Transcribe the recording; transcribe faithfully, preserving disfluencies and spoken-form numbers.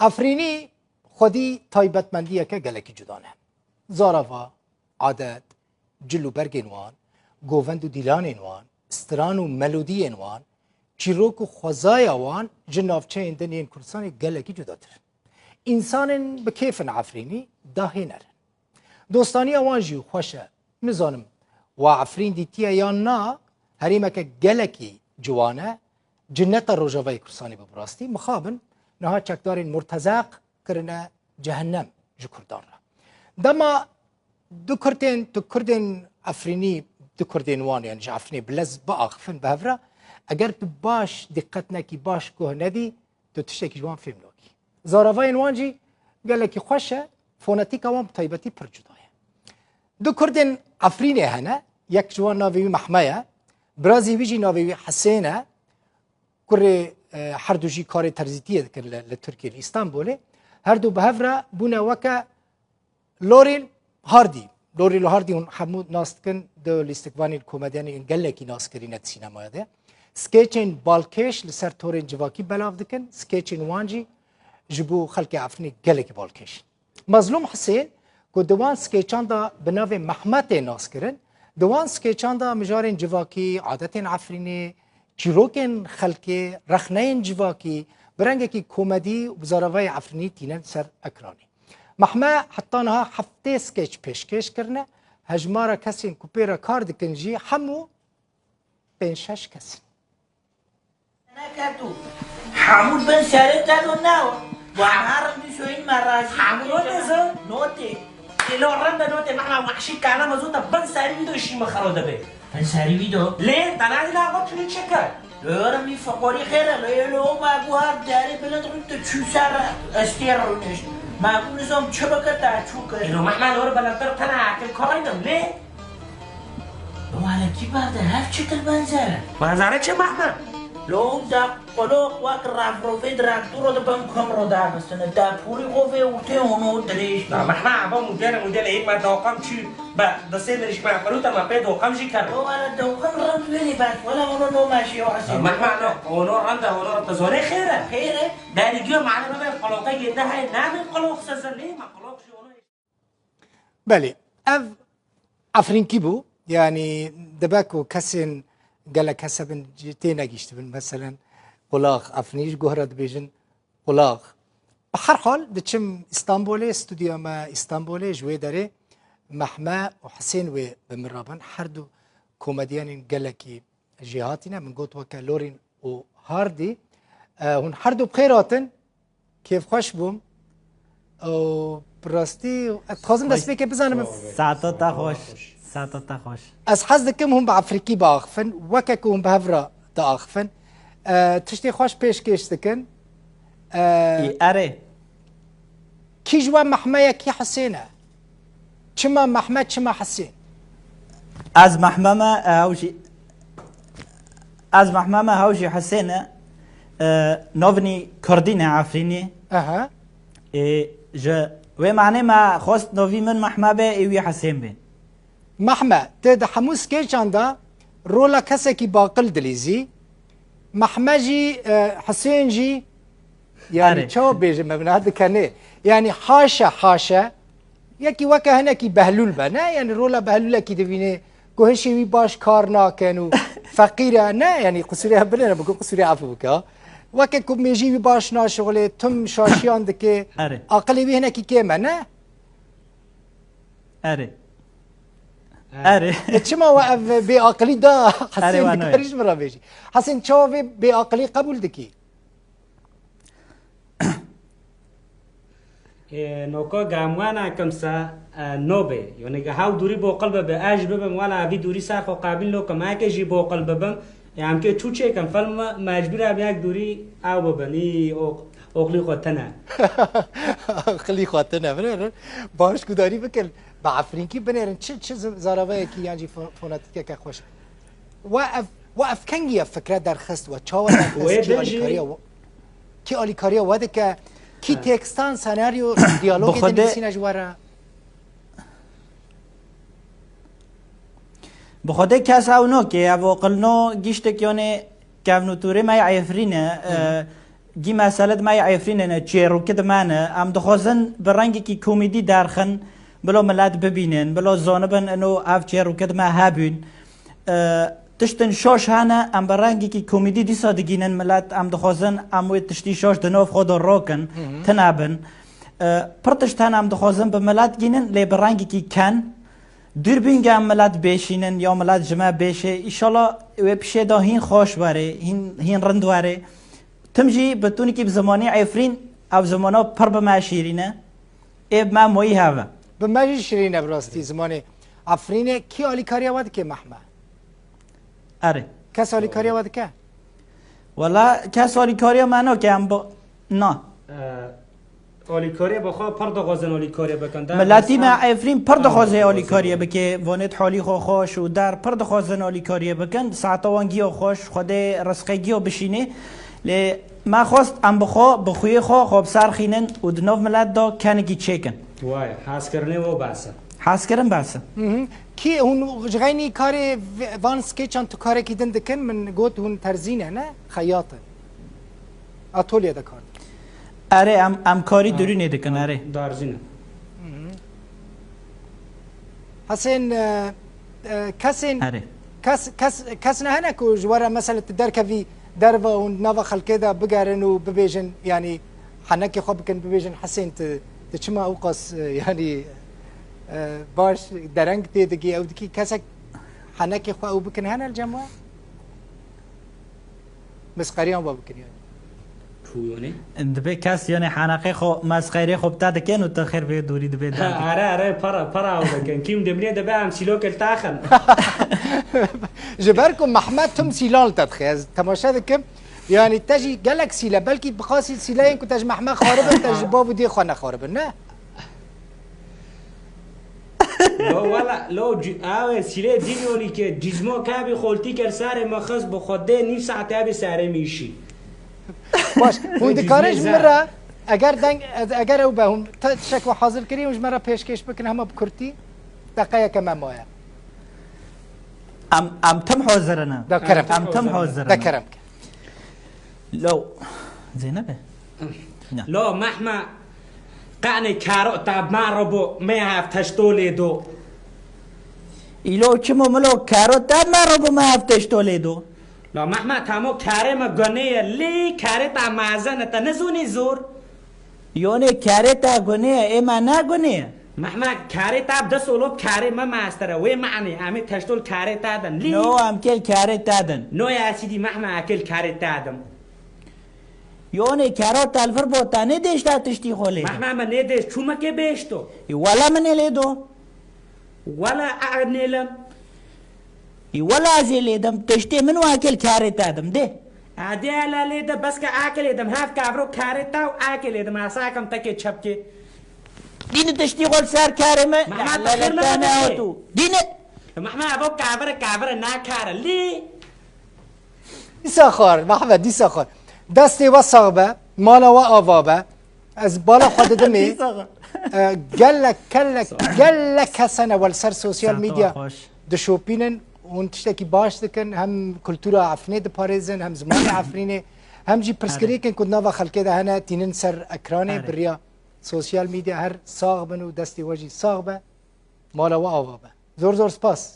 Efrînî xwedî taybetmendiyeke gelekî cuda ne. Zarava, adet, cil û bergên wan, govend û dîlanên wan, stran û melodiyên wan, çîrok û xwezaya wan ji navçeyên din yên Kurdistanê gelekî cudatir in. Însanên bi kêf in Efrînî dahêner in. Dostaniya wan jî xweş e. Nizanim we Efrîn dîtiye yan na, herêmeke gelekî ciwan e, cinneta Rojavayê Kurdistanê be bi rastî. Mixabin niha çekdarên Murtezeq kirine cehennem ji Kurdan re. Dema du Kurdên, tu Kurdên Efrînî, du Kurdên wan, yani ji Efrînê bi lez biaxifin bi hev re, eger tu baş dîqet nekî, baş guh nedî, tu tiştekî ji wan fêm nakî. Zaravayên wan jî gelekî xweş e, fonetîka wan bi taybetî pir cuda ye. Du Kurdên Efrînê hene, yek ji wan navê wî Mehme ye, birazî wî jî navê wî Hisên e, kurê, e, her du jî karê terzîtiyê dikin li, li Tirkiyê, li Îstanbulê. Her du bi hev re bûne weke Laurel Hardy. Laurel Hardy hûn hemû nas dikin, di lîstikvanên komedyenê yên gelekî naskirî ne di sînemaya de. Skeçên balkêş li ser torên civakî belav dikin. Skeçên wan jî ji bo xelkê Efrînê gelekî balkêş in. Mezlûm Hisên ku di wan skeçan de bi navê Mehme tê naskirin, di wan skeçan de mijarên civakî, adetên Efrînê, çîrokên xelkê, rexneyên civakî, bi rengekî komedî û bi zaravayê Efrînî tînin ser ekranê. Mehme heta niha heftê skeç pêşkêş kirine, hejmara kesên ku pê re kar dikin jî hemû pênc şeş kes in. Hemû bin serê te do nawa. Wa her rindî soyîn me razî. Hemû notê zin. Notê. Êlo rinde notê mehna wahşî kana me zota bin serî wî do şî me xero debe. Bin serî wî do? Lê, te nadî la xwe çûnî çi kir? Lê ora mî feqorî xêr e, lê, lê o me bû her derê bilind rû tu çû ser estêr rûnişt. Me bû nizam çi bike te çû kir. Êlo mehna lor belindtir tena akil koraydım, lê? Wala kî berde hev çi til benzer e? Benzere çi mehna? Lo da qoloq wek rafrovê direktoro di bin kum ro dagistine. Da pûrî xo vê û tê ono dirêj. Da mehna aba modele modele ê me doqam çi? Be, di sê mirîşka xerûta me pê doqam jî kir. Yo, wala doqam rind wênî bes. Wala ono no meşî yo esê. Mehna no, ono rind e, ono te zonê xêr e. Xêr e? Berî giyo mane bibe qoloqê yê de hey, ne min qoloq seze lê me qoloq jî ono. Belê, ev Efrînkî bû. Yanî dibe ku kesên gelek kes hebin, tê negihîştibin. Meselen, qulax, Efrînî ji guh re dibêjin qulax. Bi her hal, diçim Îstanbolê, stûdyoya me Îstanbolê, ji wê derê Mehme û Hisên wê bi min re bin. Her du komedyenên gelekî jêhatî ne. Min got weke Lorin û Hardy. E, hûn her du bi xêr hatin. Kêfxweş bûm. Û bi rastî, ez dixwazim destpêkê bizanim. Saeta te xweş. Saeta te xweş. Ez hez dikim hûn bi Efrîkî biaxifin. Weke ku hûn bi hev re diaxifin. E, tiştê xweş pêşkêş dikin. E, Î, erê. Kî ji we Mehme ye, kî Hisên e? Çima Mehme, çima Hisên? Ez Mehme me, e, ew jî, ez Mehme me, ew jî Hisên e. E, navnî Kurdî ne, Efrînî. Aha. Ê, ji wê manê me xwest novî min Mehme be, ê wî Hisên be. Mehme, tu di hemû skeçan de rola kesekî baqil dilîzî. Mehme jî, e, Hisên jî, yanî Erê. Çawa bêjim, me bina dikenê. Yanî haşe, haşe. Yekî weke hinekî Behlûl be, ne? Yanî rola Behlûlekî divînê ku hişê wî baş kar nakin û feqîr e, ne? Yanî qisûrê hev binêre, bikin qisûrê efû bike. Weke ku mêjî wî baş naşixulê, tim şaşiyan dike. Erê. Aqilê wî hinekî kêm e, ne? Erê. Erê. E, çima we ev bêaqilî da Hesên, dikarî ji min re bêjî? Hesên, çawa vê bêaqilî qebûl dikî? E, noka gamwana kimse, e, nobe. Yani haw dûrî boqil bibe, ez bibim, wala vî dûrî ser xwe qabil nokim, eke jî boqil bibim, Em ke çû çêkin, film mecbûr em yek dûrî ew bibin, î oq-, oqlî xwe tine. Oqlî xwe tine, binêrin. Baş gudarî bikin. Bi efrînkî binêrin. Çi, çi zi-, zaravayekî yan jî fo-, fonetîkeke xweş. We ev, we ev kengî ye fikre derxist we? Çawa derxist? Wê Kî bin jî alîkariya we, kî alîkariya we dike? Kî tekstan, senaryo, diyalogê dinivîsîne ji we re? Bi Xwedê kes ew nokê, ev oqilno giştek yonê kevnûtûrê me yê Efrîn e. Hı hı. E, Gî mesele di me yê Efrînê ne, çêrokî di me ne. Em dixwazin bi rengekî komîdî derxin, bilo milet bibînin, bilo zonibin ino ev çêrokî di me hebûn. E, tiştin şaş hene, em bi rengekî komîdî dîsa digînin milet, em dixwazin em wê tiştî şaş di nav xwe de rokin, Hı hı. tine bin. E, pir tişt hene em dixwazin bi milet gînin, lê bi rengekî ken. Dûrbîn ge em milet bêşînin ya milet ji me bêşê, îşallah wê pişê de hîn xweş were, hîn, hîn rind were. Tim jî bi tunekî bi zimanê Efrîn, ev zimana pir bi me şîrîn e. Ê bi me moyî heve. Bi me jî şirîn e bi rastî zimanê Efrînê. Kî alîkariya we dike Mehme? Erê. Kes alîkariya we dike? Wela kes alîkariya me nake, em bi, na. Alîkariya bi xwe pir dixwazin alîkariya bikin. Miletî me Efrîn pir dixwaze alîkariya bike. Vonêt halî xwe xweş û der pir dixwazin alîkariya bikin. Saeta wan giya xweş, Xwedê rizqê giya bişînê. Lê me xwest em bi xwe, bi xuyê xwe, xwe bi ser xînin û di nav milet de kenekî çêkin. Way, hezkirinê we behs e. Hezkirin behs e. Mhm. Kî hûn ji xeynî karê v-, van skeçan tu karekî din dikin? Min got hûn terzî ne, ne? Xeyat in. Atolye de kar dikin. Erê, em, em karî Ha. durînê dikin, erê. Darzî ne. Mhm. Hesên, e, e, kesên, Erê. kes, kes, kes ne hene ku ji we re mesela tu derkevî derve û nava xelkê de bigerin û bibêjin, yanî henekê xwe bikin, bibêjin, Hesên, tu, tu çima ew qas, e, yanî, e, baş dereng tê digî, ew dikî, kesek henekê xwe ew bikin hene li cem we? Mesxeriyan we bikin yani. Pûyonê? Dibê kes yani heneqê xwe, mesxerê xwe bi te dikin û tu xêr vê dorî dibê Ha, derdikin. are, are, para, para ew dikin. Kîm dimrê dibe em sîlok li taxin. Ji ber ku Mehmet tim sîlan li te dixe. Ez temaşe dikim. Yani te jî gelek sîle. Belkî bi qasî sîleyên ku te ji Mehmet xaribin, te ji bav û dê xwe nexaribin, ne? Lo wela, lo ci-, awe sîlê dînyolî ke cizmo ke bi xoltî ker sarê me xist bi xwe dê nîv saetê bi sarê me îşî. Baş, hûn Cizmê dikarin ji zer. min re, eger deng, eger ew be, hûn te tişek we hazir kirî, hûn ji me re pêşkêş bikin, hema bi kurtî, deqeyeke me maye. Em, em tim hazir in. De kerem. Em tim hazir in. De kerem ke. Lo, Zeynep e? Na. Lo, Mehme, qanê karo ta maro bo, me hev teşto lê do. Îlo çimo milo karo ta maro bo me hev teşto lê do. Lo, Mehme, tamo karê me gonê ye, lê karê ta mazene, te nezûnî zor. Yonê karê ta gunê ye, ê me ne gunê ye. Mehme, karê ta bi dest olo bi karê me mastere. Wê manê, em ê teştol karê ta din. Lî. No, em kêl karê ta din. No ya sîdî Mehme, a kêl karê ta dim. Yonê kero telvir bo, te nê dêşta tiştî xwe lê. Mehme, me nê dêş, çû me kê bêşto. Wala min ê lê do. Wala a nêlim. Î wela ez ê lêdim, tiştê min û akel karê te dim, dê. Adê ela lêde, bes ke akel êdim, hev kavro karê te û akel êdim, asa kem tekê çepkê. Dîni tiştî xol ser karê me, Mehmet, lelê te ne otu. Dîni. Mehmet, evo kavre, kavre, na kare, lî. Dîsa xwar, Mehmet, dîsa xwar. Destê we sax be, mala we ava be. Ez bala xwe didimê. Dîsa xwar. E, gelek, gelek, gelek kes hene we li ser sosyal medya dişopînin. Hûn tiştekî baş dikin. Hem kultura Efrînê diparêzin, hem zimanê Efrînê, hem jî pirsgirêkên ku di nava xelkê de hene, tînin ser ekranê, bi riya sosyal medya. Her sax bin û destê we jî sax be. Mala we ava be. Zor zor spas.